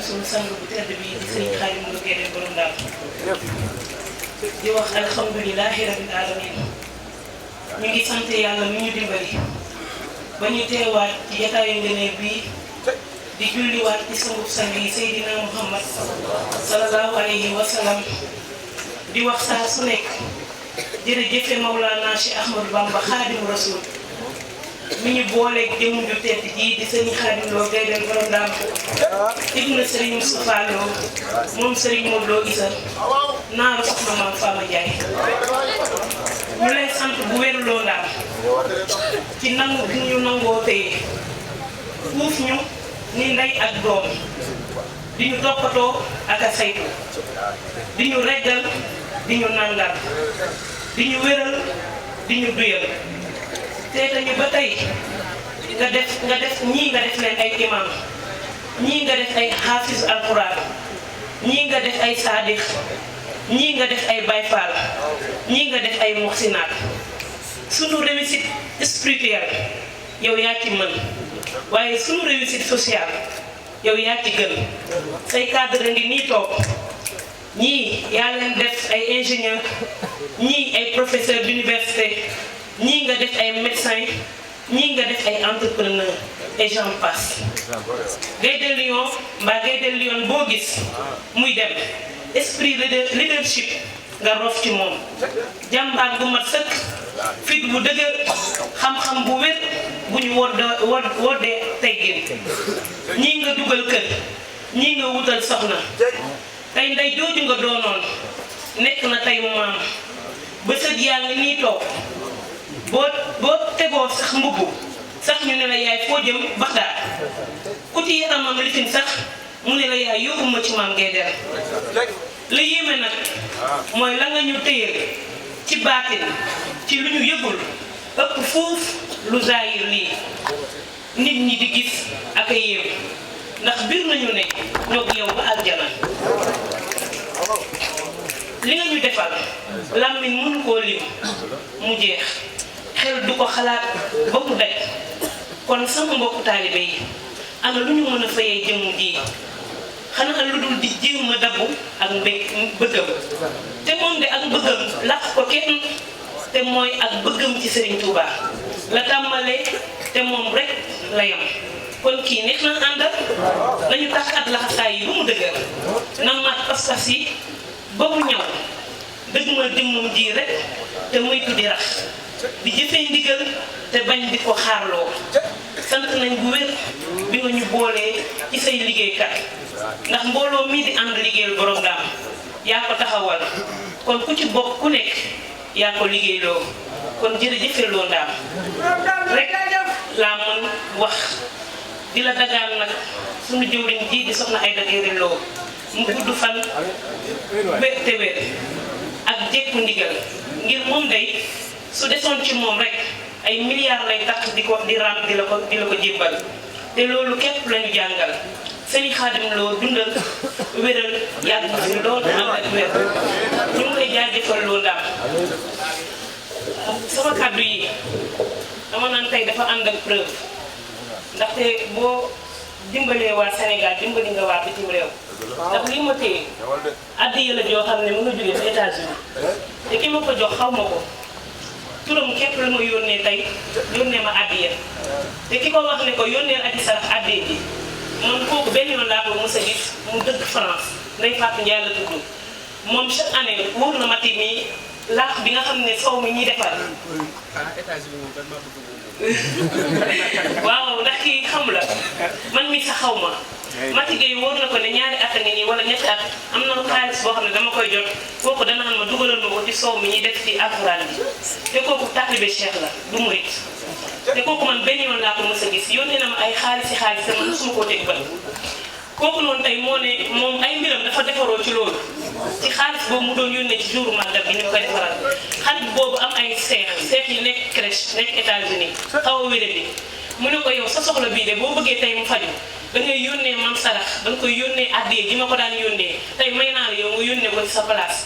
suñu sang bu tedd bi di sëriñ Xaadim Lo Gaydel borom daal di wax alhamdulilahi rabbil alamin ñu ngi sant yàlla mi ñu dimbali ba ñu teewaat ci jataayu ngëneel bii di julliwaat ci sangub sang yi Seydina Muhammad sallallahu alayhi wa sallam di wax saa su nekk jërëjëfe Mawlana Cheikh Ahmadou Bamba Xaadimu Rasul mi ñu booleeg jëmm ju tedd ji di sëriñ Xaadim Lo Gaydel borom daam ibnu sëriñ Moustapha Lo moom sëriñ Modou Lo Issa naaru soxna Maam Fama Ndiaye ñu lay sant bu wér loo daal ci nangu bi ñu nangoo téye fuuf ñu ni ndey ak doom di ñu toppatoo ak a saytu di ñu reggal di ñu nangal di ñu wéral di ñu duyal te ñu ba tey nga def ñii nga def leen ay imam ñii nga def ay xaafis alquran ñii nga def ay saadix ñii nga def ay bayfal ñii nga def ay muxsinaat sunu réussite spirituelle yow yaa ci mën waaye sunu réussite sociale yow yaa ci gën say cadre ngi nii toog ñii yaa leen def ay ingénieur ñii ay professeur d'université ñii nga def ay médecin ñii nga def ay entrepreneur et j'en passe. Gaydel Lion mbaa Gaydel Lion boo gis muy dem esprit leadership nga rof ci moom jàmbaar bu mat sëkk fit bu dëgër xam-xam bu wér bu ñu woddee teggin ñii nga dugal kër ñii nga wutal soxna tey ndey jooju nga doonoon nekk na tey mu maam ba sëg yaa ngi nii toog boo tegoo sax mbubb sax ñu ne la yaay foo jëm Baxdaad ku ci yaramam lifin sax mu ne la yaay yóbbu ma ci maam Gaydel la yéeme nag mooy la nga ñu téyel ci baatin ci lu ñu yëgul ëpp fuuf lu zaayir lii nit ñi di gis ak a yéem ndax biir nañu ne ñoo yow ba aljana li nga ñu defal làmmiñ mënu koo lim mu jeex xel du ko xalaat ba mu daj kon sama mbokku taalibe yi ana lu ñu mën a fayee jëmm ji xanaa lu dul di jéem a dabbu ak bëggam te moom de ak bëggam làq ko kenn te mooy ak bëggam ci Serigne Touba la tàmbalee te moom rek la yam kon kii neex na àndal nañu taxaat laxasaay yi bu mu dëgër na mat pas-pas yi ba mu ñëw dëgg ma jëmmam ji rek te moytu di rax di jëfee ndigal te bañ di ko xaarloo sant nañ bu wér bi nga ñu boolee ci say liggéeykat ndax mbooloo mii di ànd liggéeyal borom daam yaa ko taxawal kon ku ci bokk ku nekk yaa ko liggéeyloo kon jërëjëfe loo ndaam rek laa mën wax di la dagaan nag suñu jëwriñ ji di soxna Aïda Gaydel Lo mu gudd fan te wér ak jekku ndigal ngir moom day su desoon ci moom rek ay milliards lay tax di ram di la ko jébbal te loolu képp lañu jàngal Sëriñ Xaadim Lo dundal wéral yàgg na fi lool am ak wér ñu ngi koy jaajëfal loo ndaam sama kàddu yi dama naan tey dafa ànd ak preuve ndaxte boo dimbalee waa Sénégal dimbali nga waa bitim réew ndax lii ma téye addiya la joo xam ne mu nga jógee ba États-Unis te ki ma ko jox xaw ma ko turam képp la ma yónnee tey yónnee ma addiya te ki ko wax ne ko yónneel aji sarax addiya ji man kooku benn yoon laa ko mos a gis mu dëkk France Ndeye Fatou Ndiaye la tudd moom chaque année wóor na ma ti mi laax bi nga xam ne soow mi ñuy defar waaw ndax kii xam la man mi sax xaw ma Mati Gueye wóor na ko ne ñaari at a ngi nii wala ñetti at am na xaalis boo xam ne dama koy jot kooku dana xam ma dugalal ma ko ci soow mi ñuy def ci alxuraan bi te kooku taalibe Cheikh la du murit te kooku man benn yoon laa ko mës a gis yónnee na ma ay xaalis te man mosuma koo teg bët kooku noonu tey moo ne moom ay mbiram dafa defaroo ci loolu ci xaalis boobu mu doon yónnee ci jour màggal bi ñu koy defaral xarit boobu am ay seex yi nekk crèche nekk États-Unis xaw a wéré bi mu ne ko yow sa soxla bii de boo bëggee tey mu faju da ngay yónnee man sarax da nga koy yónnee addiye ji ma ko daan yónnee tey may naa la yow nga yónnee ko ci sa place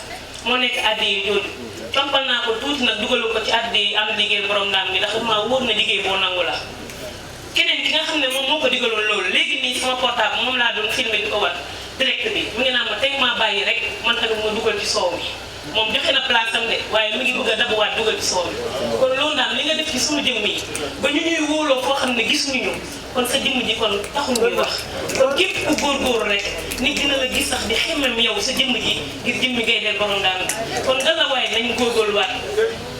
moo nekk addiye jooju compal naa ko tuuti nag dugalu ko ci addiye am liggéey borom ndaan bi ndax maa wóor na liggéey boo nangu la keneen ki nga xam ne moom moo ko digaloon loolu léegi nii sama portable moom laa doon filmé di ko wan direct bi mu ngi naan ma tey maa bàyyi rek man tamit ma dugal ci soow mi moom joxe na place am de waaye mi ngi bëgg a dabuwaat dugal ci soow mi kon loolu daal li nga def ci suñu jëmm yi ba ñu ñuy wóoloo foo xam ne gisuñu ñu kon sa jëmm ji kon taxul ñuy wax kon képp ku góorgóorlu rek nit dina la gis sax di xemmem yow sa jëmm ji ngir jëmmi ngay del borom daal kon dal la waaye nañu góorgóorluwaat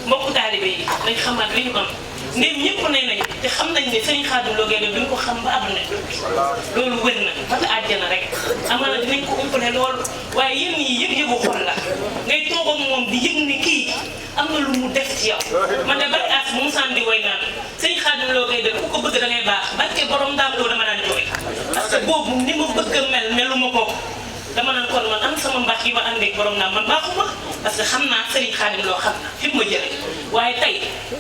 mbokku taalibe yi nañ xamaat li ñu am ndéem ñëpp ne nañu te xam nañ ne Serigne Khadim Lo Gaïndé duñ ko xam ba àdduna loolu wér na ba ta àjjana rek amaana dinañ ko umpale loolu waaye yéen ñii yëg-yëgu xol la ngay toog ak moom di yëg ne kii am na lu mu def ci yow man de bari as mu sànni way naan Serigne Khadim Lo Gaïndé ku ko bëgg da ngay baax barke borom daam loo dama naan jooy parce que boobu ni ma bëgg a mel meluma ko dama naan kon man am sama mbaax yi ma àndeeg borom naa man baaxuma parce que xam naa Serigne Khadim Lo xam na fi mu ma jëlee waaye tey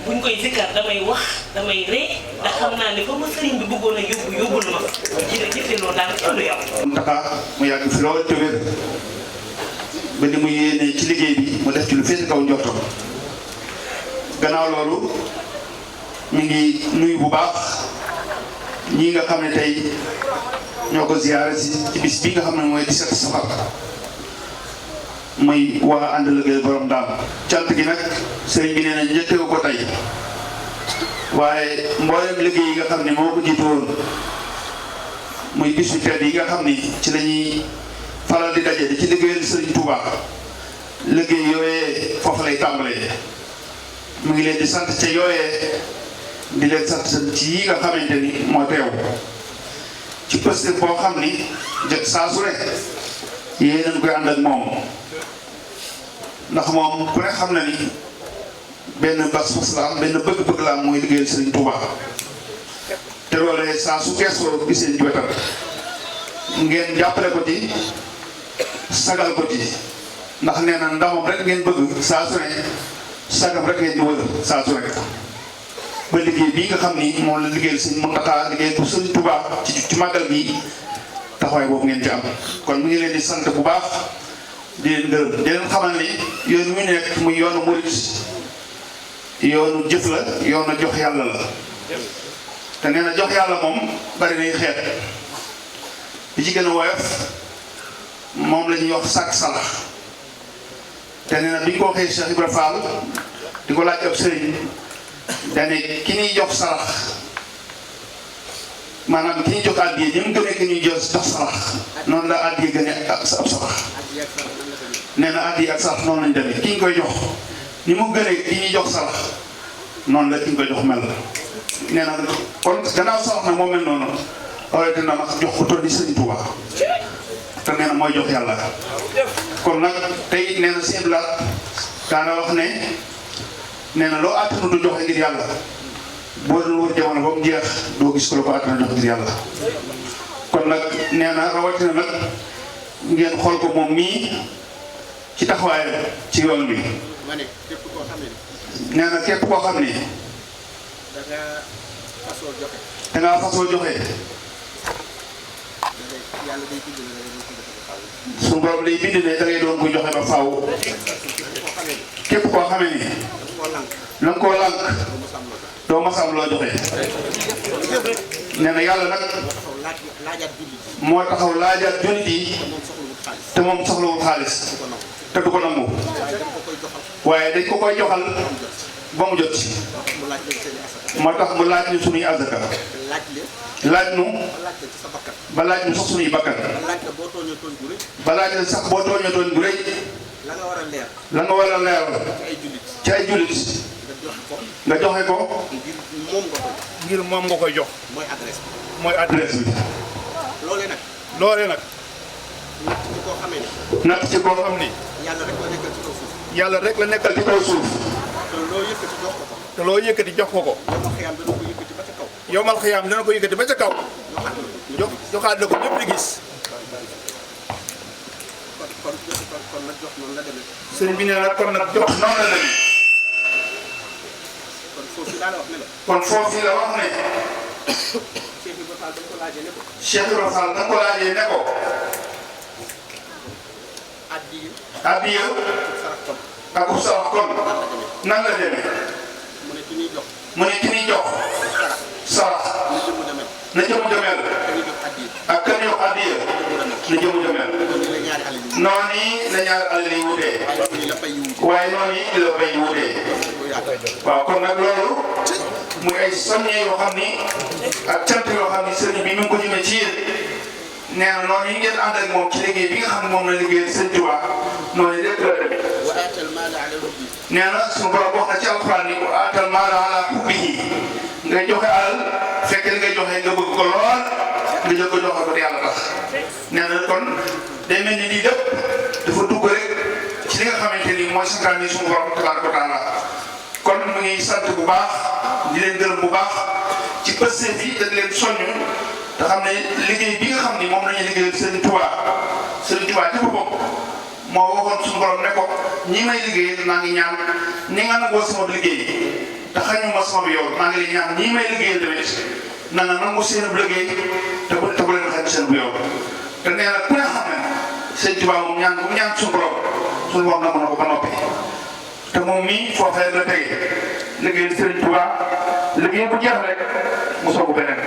buñ koy zikkar damay wax damay ree ndax xam naa ne fa ma Serigne bi bëggoon a yóbbu na ma fa jërëjëf loolu daal kenn yow. Mountakha mu yàgg fi lool te wér ba ni mu yéenee ci liggéey bi mu def ci lu féete kaw njortam gannaaw loolu mi ngi nuyu bu baax ñi nga xam ne tey ñoo ko ziyaare si ci bis bi nga xam ne mooy 17 safar muy waa ànd liggéey borom daal cant gi nag sëriñ bi nee na njëkkee ko tey waaye mboolem liggéey yi nga xam ne moo ko jiitu woon muy bisu tedd yi nga xam ni ci la ñuy faral di daje di ci liggéeyal sëriñ Touba liggéey yooyee foofu lay tàmbalee mu ngi leen di sant ca yooyee di leen sant ci yi nga xamante ni moo teew ci pëste boo xam ni saa su rek yéen a koy ànd ak moom ndax moom ku ne xam na ni benn bas-bas la am benn bëgg-bëgg la am mooy liggéeyal Serigne Touba te loolee saa su geesoo gisee ci wetam ngeen jàppale ko ci sagal ko ci ndax nee na ndamam rek ngeen bëgg saa su ne sagam rek ngeen di wër saa su rek ba liggéey bii nga xam ni moom la liggéeyal Serigne Mountakha liggéey bu Serigne Touba ci màggal gi taxawaay boobu ngeen ci am kon mu ngi leen di sant bu baax di leen gërëm di leen xamal ni yoon mu nekk muy yoonu murit yoonu jëf la yoonu jox yàlla la te nee na jox yàlla moom bari nay xeet bi ci gën a woyof moom la ñuy wax sàkk salax te nee na bi ñu ko waxee Cheikh Ibra Fall di ko laaj ab sëriñ dane ki ñuy jox sarax maanaam ki ñuy jox àddiya ni mu gënee ki ñuy jox sarax noonu la àddiya gënee ab sarax nee na àddiya ak sarax noonu lañ demee ki ñu koy jox ni mu gënee ki ñuy jox sarax noonu la ki ñu koy jox mel nee na kon gannaaw sarax nag moo mel noonu awete na nag jox ko toll di Sëriñ Tuuba te nee na mooy jox yàlla kon nag tey nee na seen la daana wax ne nee na loo àttanu du joxe ngir yàlla boo doon wër jamono ba mu jeex doo gis ko la ko àttana jox ngir yàlla kon nag nee na rawatina nag ngeen xool ko moom mii ci taxawaayam ci yoon bi nee na képp koo xam ne da ngaa fasoo joxe suñu borom day bind ne da ngay doon ko joxe ba faaw képp koo xamee ni la nga koo lànk doo masam loo joxe nee na yàlla nag moo taxaw laajaat jullit yi te moom soxlawul xaalis te du ko nangu waaye dañ ko koy joxal ba mu jot ci moo tax mu laaj ñu suñuy azaka laaj nu ba laaj ñu sax suñuy bakkan ba laaj la sax boo tooñee tooñ bu rëy la nga war a leeral ci ay jullit nga joxe ko ngir moom nga koy jox mooy adresse bi loolee nag natt ci koo xam ni yàlla rek la nekkal ci kaw suuf te loo yëkkati jox ko ko yowmal xiyaam dana ko yëkkati ba ca kaw joxaat la ko ñëpp di gis sëriñ bi nee na kon nag jox noonu la demee kon foofu la wax ne Cheikh Ibra Fall da ko laajee ne ko addiya ak sarax kon nan la demee mu ne ki ñuy jox sarax na jëmu jameel ak kan yow addiya na jëmu jameel noonu yi la ñaari alal yi wutee waaye noonu yi la bay wutee waaw kon nag loolu muy ay soññee yoo xam ni ak cant yoo xam ni sëriñ bi mi ngi ko jëmee ci yéen nee na noonu yi ngeen ànd ak moom ci liggéey bi nga xam ne moom la liggéeyal sëriñ Tuubaa noonu yi rek la demee nee na suñu borom wax na ci alxuraan ni wa aatal maala ala hubbihi ngay joxe alal fekk li ngay joxe nga bëgg ko lool nga jël ko joxe ko te yàlla tax nee na kon day mel ni lii lépp dafa dugg rek ci li nga xamante ni mooy santaane suñu borom tabaaraka wa taala kon mu ngi sant bu baax di leen gërëm bu baax ci pëste bi dañ leen soññ te xam ne liggéey bi nga xam ni moom la ñuy liggéeyal Serigne Touba ci boppam moo waxoon suñu borom ne ko ñi may liggéeyal maa ngi ñaan ni nga nangoo sama liggéey te xañuma sama yow maa ngi lay ñaan ñi may liggéeyal tamit na nga nangu seen liggéey te bu leen xañ seen bu yow te nee na ku ne xam ne Serigne Touba moom ñaan bu ñaan suñu borom nangu na ko ba noppi te moom mii foofee la tege liggéeyal Serigne Touba liggéey bu jeex rek mu soogu beneen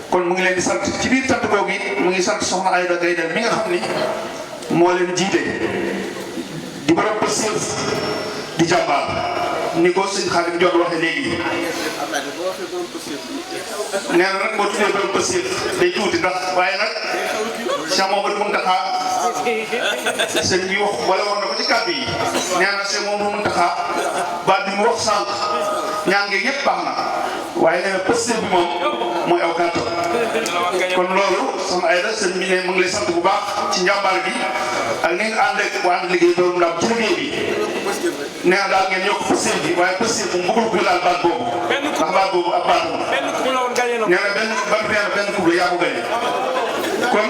kon mu ngi leen di sant ci biir sant googu it mu ngi sant soxna Ayda Gaydel mi nga xam ni moo leen jiite di borom pëstéef di jàmbaar ni ko sëñ Xaadim Joon waxee léegi nee na nag boo tuddee borom pëstéef day tuuti ndax waaye nag Cheikh Mamadou Mountakha sëñ bi wax wala woon na ko ci kàddu yi nee na Cheikh Mamadou Mountakha baat bi mu wax sànq ñaan ngi yëpp baax na waaye nee na pëstéef bi moom mooy aw kàttan kon loolu sama ay la sëñ bi ne mu ngi lay sant bu baax ci njàmbaar gi ak ni nga ànd ak waa ànd liggéey doomu ndaw ci liggéey bi nee na daal ngeen yokk pëstéef bi waaye pëstéef bu bëggul ko laal baat boobu ndax baat boobu ab baat la nee na benn couple yaa ko gañe kon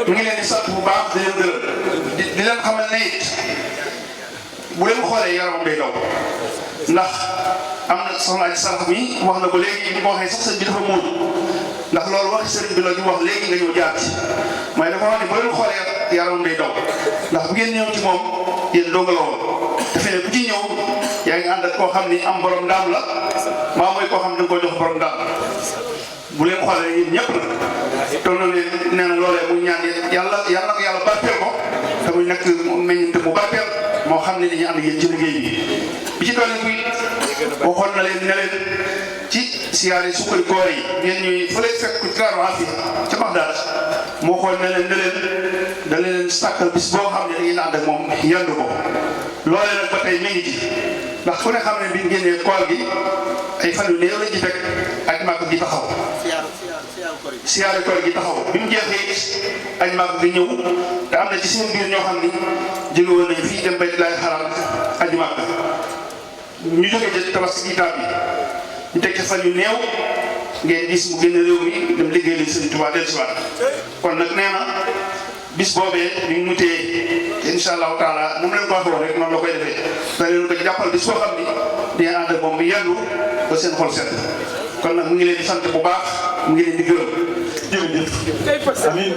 mu ngi leen di sant bu baax di leen gërëm di leen xamal ne it bu leen xoolee yaramam day daw ndax am na soxna Aji Sànq mi wax na ko léegi ni ko waxee sax sëñ bi dafa muur ndax loolu wax sëriñ bi la ñu wax léegi nga ñëw jaar ci mooy dafa wax ne bu leen xoolee yaramam day daw ndax bu ngeen ñëw ci moom yéen dong la woon defe ne ku ci ñëw yaa ngi ànd ak koo xam ni am borom ndaam la maa mooy koo xam ne da nga koy jox borom ndaam bu leen xoolee yéen ñëpp nag toll na leen nee na loolee muy ñaan yàlla na ko yàlla barkeel ko te muy nekk meññante mu barkeel moo xam ne dañuy ànd yéen ci liggéey bi ci toll nii waxoon na leen ne leen ci siyaare sukkari koor yi ngeen ñuy fële fekk ci Daaru Afiya ca Bagdaad moo xool ne leen da leen sàkkal bis boo xam ne da ngeen ànd ak moom yandu ko loolee nag ba tey mi ngi ci ndax ku ne xam ne bi génnee koor gi ay fan yu néew lañ ci fekk ak màgg gi taxaw siyaare koor gi taxaw bi mu jeexee aj màgg gi ñëw te am na ci seen biir ñoo xam ni jóge woon nañu fii dem Bayt Laay Xaram aju màgg ñu jógee ci tabaski gi taab bi ñu teg ci fan yu néew ngeen gis mu génn réew mi dem liggéey li Sëriñ Tuubaa del siwaat kon nag nee na bis boobee ñu mu téye insha allahu taala moom leen ko waxee woon rek noonu la koy defee da leen ko jàppal bis boo xam ni dina ànd ak moom bi yàggu ba seen xol set kon nag mu ngi leen di sant bu baax mu ngi leen di gërëm jërëjëf amiin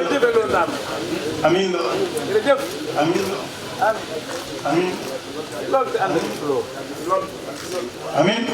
amiin amiin amiin amiin